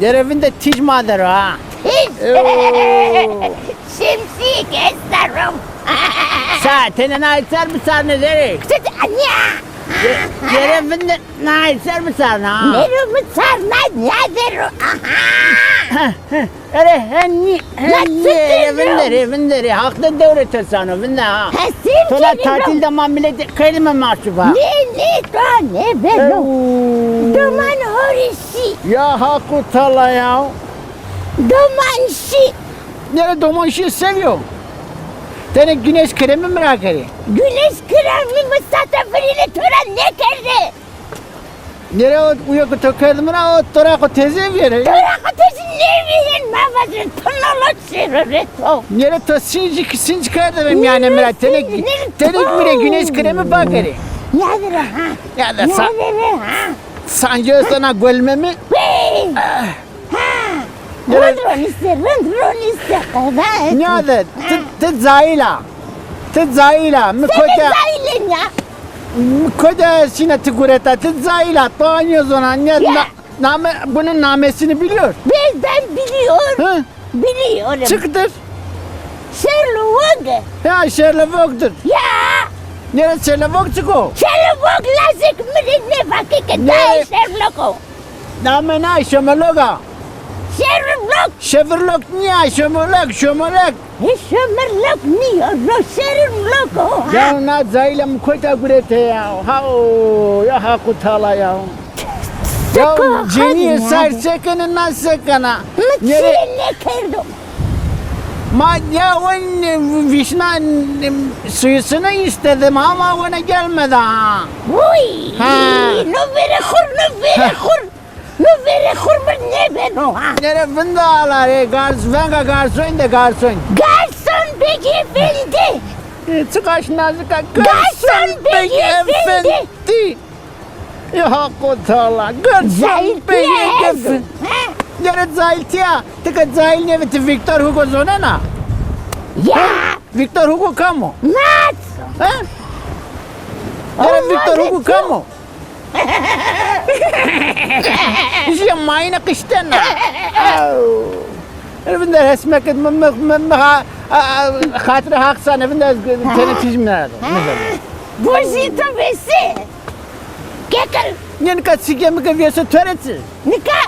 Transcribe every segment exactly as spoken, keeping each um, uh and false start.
Dere vinde tîj ma der o ha. Tîj? Ew. Şimşîk esta ro. Sa, tenê nay ser bisarne dere. Kıçı, anya. Dere vinde nay ser bisarne ha. Nero bisarne, nya der o. Aha. Ere, hen nî, hen nî, ere vinderê, vinderê. Haq de dewre to sano, vinde ha. To na tatil de ma milete kerdime mahcup ha. Nê, nê, to nêbeno. Ew. Doman horişî. Ya Haq û Tala ya. Doman şî. Nere doman şî, seviyo. Tenê güneş kremi mi ra kerê. Güneş kremi mi sata virîne to ra nêkerde. Nere o uyo ke to kerd mi ra, o to ra xo teze vîyerê? To ra xo teze nêvîyerên, ma vajin, to nolo çêro rê to. Nere to sinc kî sinc kerde be mîyanê mi ra. Tenê, tenê mi rê güneş kremi pa kerê. Ya de re ha. Ya de sa-, ya de re ha. Sancı sana gölmemi. Hey. Ah. Ha! Rind ronîse, rind ronîse, qeda et. Nîyade, ti, ti cayil a. Ti cayil a. Mi kota, cayil ê ya. Mi kota şîna ti gureta, ti cayil a. To anîyo zona, nîya, ya, na-, name, bunun namesini biliyor. Ben, ben biliyorum. Hı? Biliyorum. Çıktır. Sherlock. Ya, Sherlock'tur. Ya. Nere Sherlock çik o? Sherlock lazek mi rê nêvake ke daha Sherlock o. Name na şomelog a. Şevirlok. Şevirlok nîya, şomelog, şomelog. He, şomerlok nîyo, no şevirlok o, ha. Ya na cayile mi kota gurete ya. Ha o, ya Haq û Tala ya. Ya cenîye ser sekene, na sekena. Mi çîyê nêkerdo. Ma ya wen vişna suyusunu istedim ama wen gelmedi ha. Uy, ha. No vere xur, no vere xur. No vere xur mi nêbeno ha. Nere vinda ala rê, garz-, venga garson de, garson. Garson beg efendi. E, çiqaş nazik a. Garson beg efendi. Ya Haq û Tala. Garson beg efendi. Nere cahiltî ya. Ti ke cahil nêbi, ti Victor Hugo zonena? Ya. Victor Hugo kam o? Nat. Ha? Nere Victor Hugo kam o? Jê mayîne qiştena. Ew. Ê vinde resmeke mi, mi, mi, mi ha, a, a, xatirê Haq sane, vinde tenê tîj mi nêdo. Bojî to vêsê. Kekil. Nê nika çîkê mi ke vêso to rê çi? Nika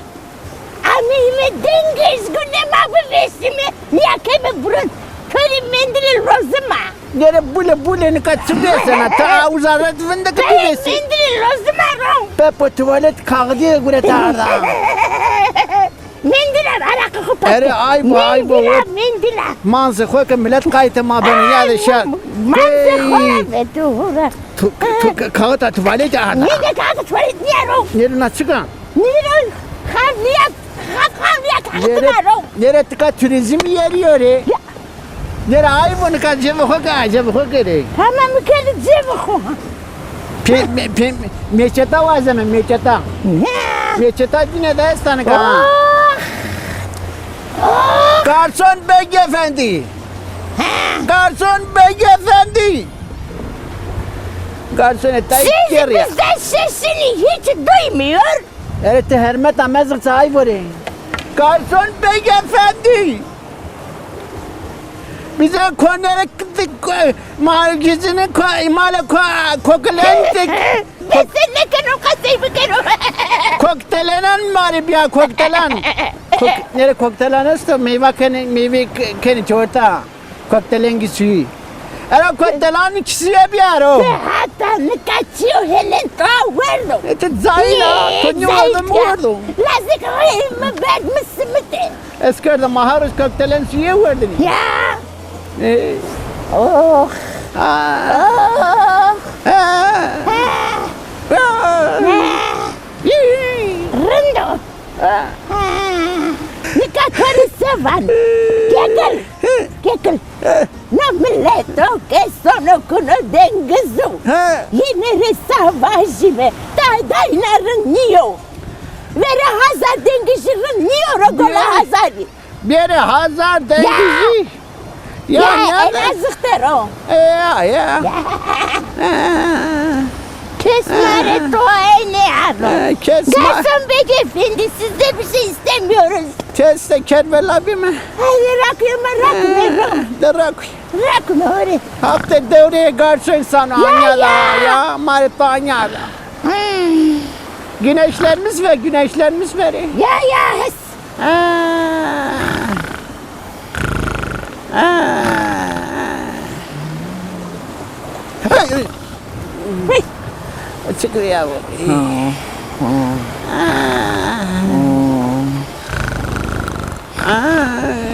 ameyîme dengij, gune ma bivêsîme. Nîya keme buron. To rê mendilê lozim a. Gere bule bule nika çi vêsena? Ta uza ret vinde ke bivêsî. Mendilî lozim a ro. Pepo tuvalet kağıdî gureta arda. Mendila, araqê xo pake. Ere, ayb o, ayb o. Mendila, mendila. Manzê xo ke milet qayte ma beno, ya de şer. Manzê xo ya ve tu hura. Tu, tu, kağıt a tuvalet arda. Nê de kağıt a tuvalet nîya ro. Nê de na çik a? Nê ro? Xavliya, xav, xavliya kağıt a ro. Nê de tika turizm yerî yo rê. Ya. Nêra ayb o, nika cêbê xo ke, cêbê xo ke rê. Tamam, mi kerdî cêbê xo. Pê, pê, pê, mêçeta wazeme, mêçeta. Ne? Mêçeta dîne de esta nika. Oh! Oh! Garson beg efendi. Ha? Garson beg efendi. Garson e tay kerî. Sizi bizden sesini hiç duymuyor. Ere ti hermeta mezix çay vore. Garson beg efendi. Bize konere k-, k-, malcizini ko-, male ko-, kokilentik. Mesela keno kasey bikeno. Koktelenen mari biya koktelen. Kok-, nere koktelen esto, meyva keni, meyve k-, keni çorta. Koktelengî suyî. Ero koktelanî kî suyê bîyaro. Ti heta nika çîyo helen to werdo. E, ti cayîl a, to nîyo werdo, mi werdo. Lazek rey mi berd mi simite. Ez kerda ma her roj koktelen suyê werdinî. Ya. E. Oh. Ah. Oh. Ah. Ah. Ah. Rind o. Ha. Ha. Nika to rê se van. Kekil. Kekil. Na mileto ke sono kuno dengizu. Ha. Yine rê sa vajîme. Tay dayna rind nîyo. Vera Hazar dengizî rind nîyo ro gola Hazarî. Bêrê Hazar dengizî. Ya, ya, en azıktır o. Ya, ya. Kes ma rê to ey nêano. Kes ma- Garson beg efendi, sizde bir şey istemiyorum. Este Kerbela bîme. Ay, rakî me, rakî me. De rakî. Rakî me, hore. Hafte dewrê garşo însan. Ya, anya da, ya. Ya, ma rê to anya da. Hmm. Güneşlerimiz ve güneşlerimiz veri. Ya, ya, hes. Ha. Ha. Hey, hey. Hey. Çıkıyor ya bu. Ha. Ha. Ha.